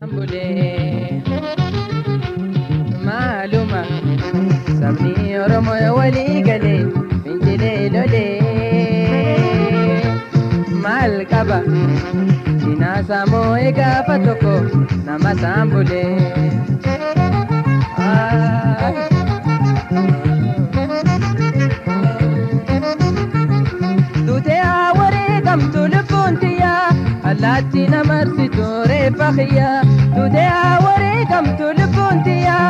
Bulee maaluma sabni Oromoo walii galee fincilee lolee maal qaba cinaasaa moo'ee gaafa tokko nama isaan bulee. Duutee haa wareegamtu lubbuun tiyyaa allaatti namarsitu reeffa kiyyaa. Duutee haa wareegamtu lubbuun tiyyaa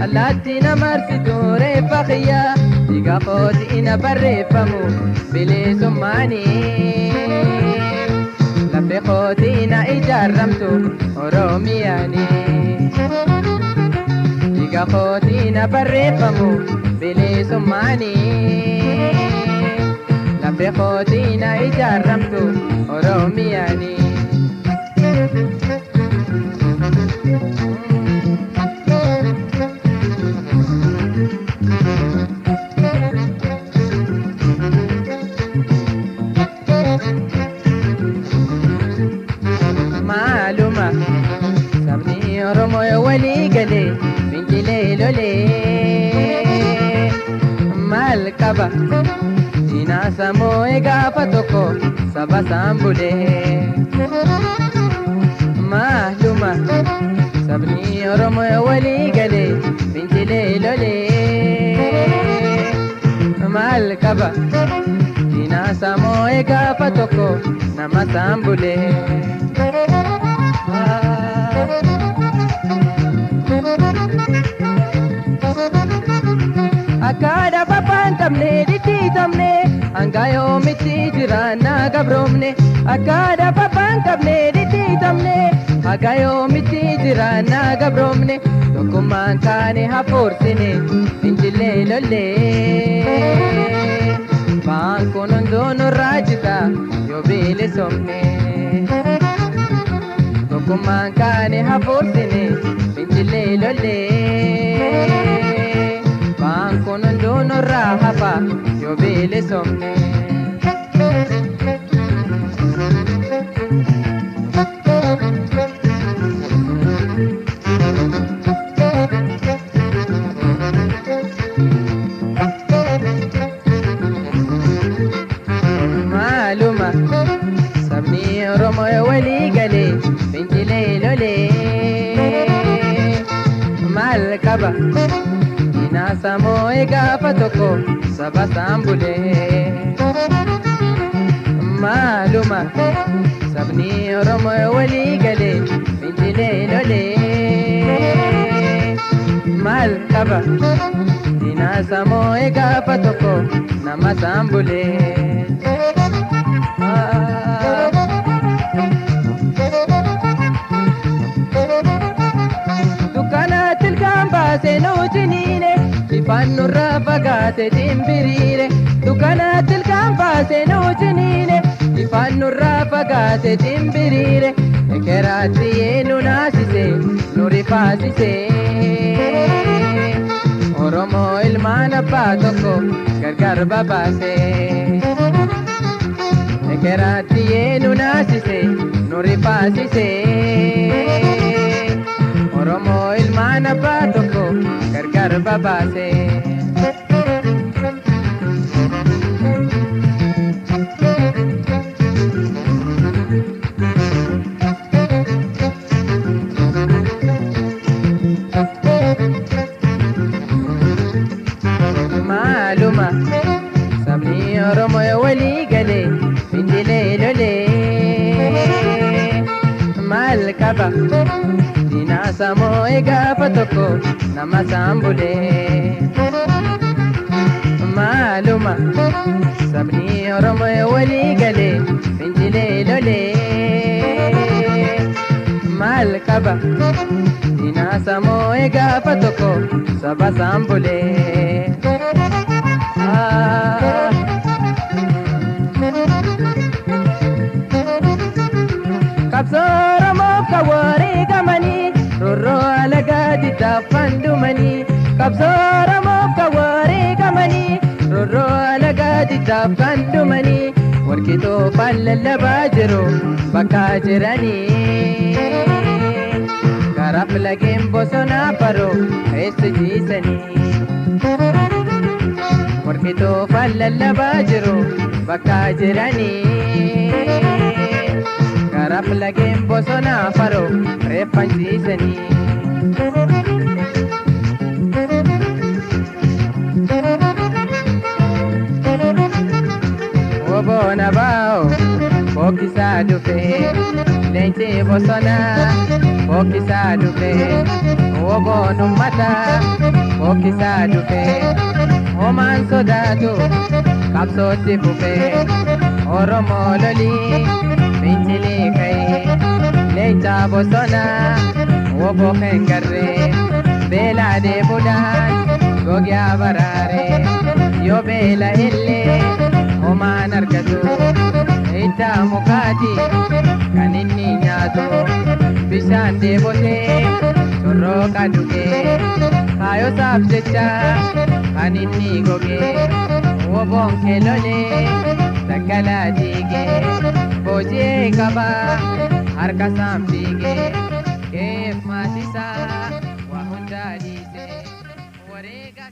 allaatti namarsitu reeffa kiyyaa. Dhiiga kootiin barreeffamu bilisummaanii. Lafee kootiin ijaaramtu Oromiyaanii. Dhiiga kootiin barreeffamu bilisummaanii. Lafee kootiin ijaaramtu Oromiyaanii. Maaluma sabni Oromoo walii galee fincilee lolee maal qaba cinaasaa moo'ee gaafa tokko saba isaan bulee. Maaluma sabni Oromoo walii galee fincilee lolee maal qaba cinaasaa moo'ee gaafa tokko nama isaan bulee. Akka dhaabbataan qabne dhidhiitamne hanga yoomitti jiraannaa gabroomne. Akka dhaabbataan qabne dhidhiitamne hanga yoomitti jiraannaa gabroomne. Tokkummaan kaane hafuursine fincilee lollee. Baankuun hunduu nurraa jita yoo bilisomne. Tokkummaan kaane hafuursine fincilee lollee. Baankuun hunduu nurraa hafa yoo bilisomne. Maaluma sabni Oromoo walii galee fincilee lolee maal qaba cinaasaa moo'ee gaafa tokko saba isaan bulee. Maaluma sabni Oromoo walii galee fincilee lolee maal qaba cinaasaa moo'ee gaafa tokko nama isaan bulee. Dukkana tilkaan baasee nu ciniine ifaan nurraa fagaate dimbiriire. Dukkana tilkaan baasee nu ciniine ifaan nurraa fagaate dimbiriire. Ekeraatti nu naasise nu rifaasise. Oromoo ilmaan abbaa tokko gargar babaase. Ekeraatti nu naasise nu rifaasise. Oromoo ilmaan abbaa tokko gargar babaase. Maaluma sabni Oromoo walii galee fincilee lolee maal qaba cinaasaa moo'ee gaafa tokko nama isaan bulee. Maaluma sabni Oromoo walii galee fincilee lolee maal qaba cinaasaa moo'ee gaafa tokko saba isaan bulee. Qabsoo Oromoof kan wareegamanii roorroo alagaa diddaafan dhumanii. Qabsoo Oromoof kan wareegamanii roorroo alagaa diddaafan dhumanii. Warqii toofaan lallabaa jiru bakka jiranii. Garaaf lageen bosonaa faroo keessa jiisanii. Morkituu fallallabaa jiru bakka jiranii. Garaaf lageen bosonaa faroo reeffan ciisanii. Woboona baa'o bokkisaa dhufee leenci bosonaa bokkisaa dhufee woboon uummataa bokkisaa dhufee homaan sodaatu qabsootti fufee Oromoo lolii fincilii ka'ee leenca bosonaa woboo hin beelaa deemuudhaan gogaa baraaree yoo beela illee homaan argatu iddaa mukaati kan inni nyaatu bishaan deebotee sorrooqa dhugee kaayosaaf jecha kan inni gogee woboon keelolee daggalaa diigee booji'ee qabaa harka isaan fiigee keef maatisaa waa hundaa dhiisee wareega.